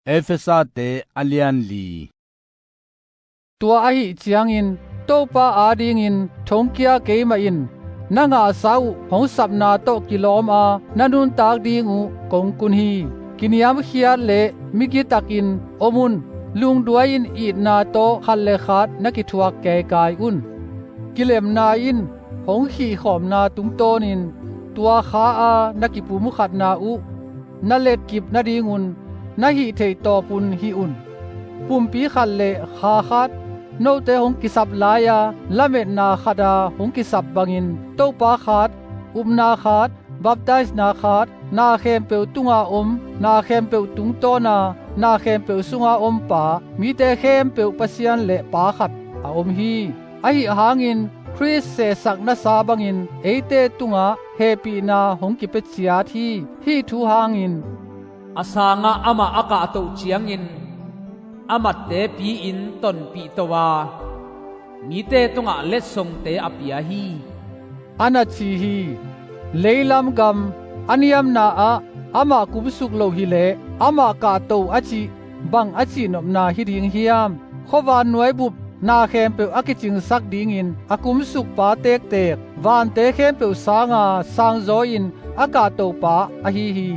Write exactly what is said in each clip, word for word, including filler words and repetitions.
Efesate a lian li. Tua ahih ciangin Topa adingin thongkia keimah in na ngahsa uh hong sapna tawh kilawm a na nuntak ding uh kong kun hi. Kiniamkhiat le migitakin om un. Lungduai in itna tawh khat le khat na kithuak keikai un. Kilemna in hong khihkhawmna tungtawnin tua kha a na kipumkhatna uh na letkip nadingun na hih theih tawpun hih un. Pumpi khat le kha khat, note hong kisap lai-a lametna khata hong kisap bangin Topa khat, upna khat, baptisena khat, na khempeuh tunga om, na khempeuh tungtawna, na khempeuh sunga om Pa, mite khempeuh Pasian le Pa khat a om hi. Ahi hangin Khrist sehsak nasa bangin eite tungah hehpihna hong kipia ciat hi. Hih thu hangin, "A sangah amah a kahtoh ciangin amatte pi-in tonpih to a, mite tungah letsongte a pia hi," a na ci hi. Leilam gam a niamna ah amah kumsuk lo hileh amah kahto a cih bang a cihnopna hi ding hiam? Khuavannuai bup na khempeuh a kicingsak dingin a kumsukpa tektek, vante khempeuh sanga sangzaw in a kahtopa ahi hi.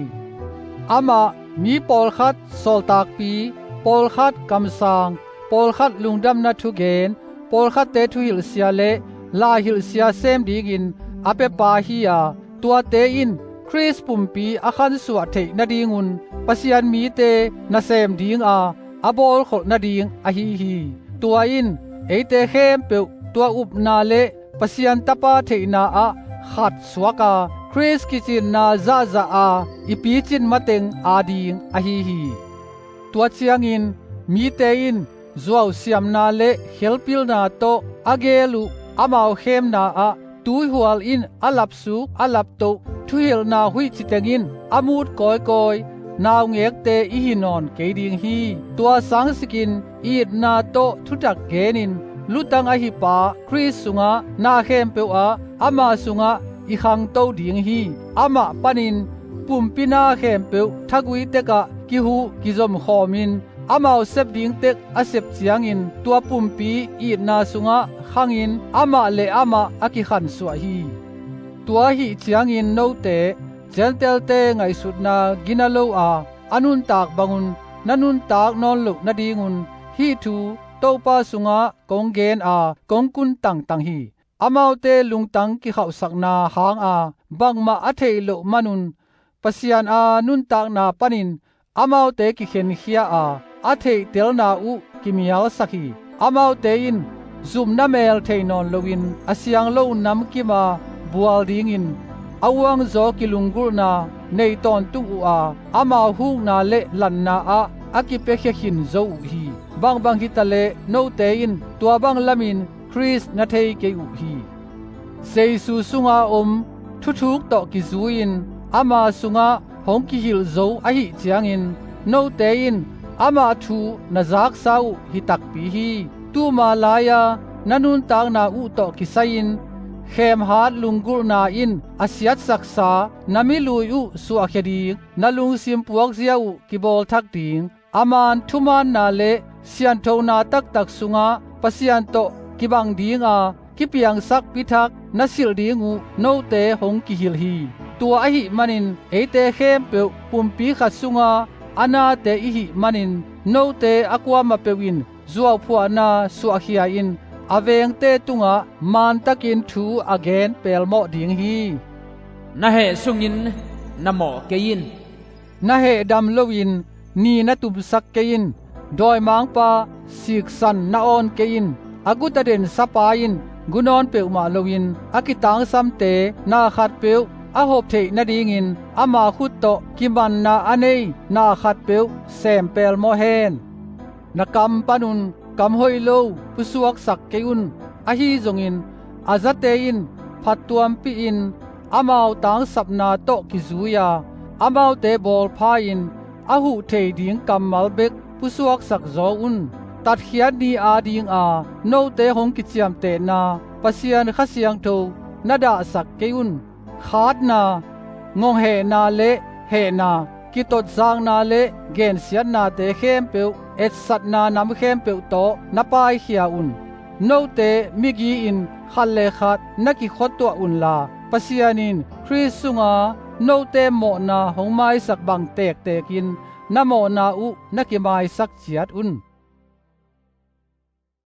Amah mi pawlkhat sawltakpi, pawlkhat kamsang, pawlkhat lungdamna thugen, pawlkhatte thuhilhsia le laihilhsia sem dingin a piapa hi-a, tuate in Khrist pumpi a khansuah theih nadingun Pasian mite nasem dinga a bawlkholh nading ahi hi. Tua in eite khempeuh tua upna le Pasian Tapa theihna ah khat suaka Khrist kicinna zahzah a i picin mateng ading ahi hi. Tua ciangin mite in zuausiamna le khelpilna tawh a gel uh amau khemna ah tuihual in a lapsuk a laptoh thuhilhna huih citeng in a mut kawikawi naungekte i hi nawn kei ding hi. Tua sangsikin itna tawh thutak genin lutang ahi Pa Khrist sungah na khempeuh ah ama sungah i khangto ding hi. Amah panin pumpi na khempeuh thagui tekah kihuh kizomkhawmin amau sep ding tek a sep ciangin tua pumpi itna sungah khangin amah le amah a kikhansuah hi. Tua ahih ciangin note Gentile-te ngaihsutna gina lo a a nuntak bangun na nuntak nawn loh nadingun hih thu Topa sungah kong gen a kong kun tangtang hi. Amaute lungtang kikhauhsakna hanga bangmah a theih loh manun Pasian a nuntakna panin amaute kikhenkhia a a theihtelna uh kimialsak hi. Amaute in zumna mel thei nawn loin a siang lo namkima bual dingin a uangzaw kilunggulhna nei tawntung uh a amau hukna le lanna ah a kipiakhia khin zo uh hi. Bangbang hitaleh note in tua bang lamin Khrist na thei kei uh hi. Jesu sunga om thuthuk tawh kizui-in ama sungah hong kihilh zo ahih ciangin note in amah thu na zaksa uh hi takpi hi. Tuma lai-a na nuntakna uh tawh kisai-in khemhat lunggulhna in a siatsaksa na milui uh suahkhia ding, na lungsim puakzia uh kibawlthak ding, a man thumaanna le sianthona taktak sungah Pasian tawh kibang dinga kipiangsak pithak na silh ding uh note hong kihilh hi. Tua ahih manin eite khempeuh pumpi khat sunga a nate ihih manin note a kuamah peuh in zuauphuahna suahkhia-in a vengte tungah mantakin thu a gen pelmawh ding hi. Na heh sungin na mawh kei in. Na heh dam loin ni na tumsak kei in. Dawimangpa siksan na awn kei in. A guta densapa in gunawn peuhmah loin a kitangsamte na khatpeuh a hop theih nadingin ama khut tawh kimanna a nei na khatpeuh sem pelmawh hen. Na kam panun kam hoih lo pusuaksak kei un. Ahi zongin a zate in phattuampihin amau tangsapna tawh kizui-a amaute bawlpha-in a huh thei ding kammal bek pusuaksak zaw un. Tatkhiat ni adinga note hong kiciamtehna Pasian Kha Siangtho na dahsak kei un. Khatna, ngawnghehna le hehna, kitotzakna le gensiatnate khempeuh, etsatna nam khempeuh tawh na paikhia un. Note migi-in khat le khat na kikhuatuah unla, Pasian in Khrih sunga note mawhna hong maisak bang tektekin na mawhna uh na kimaisak ciat un.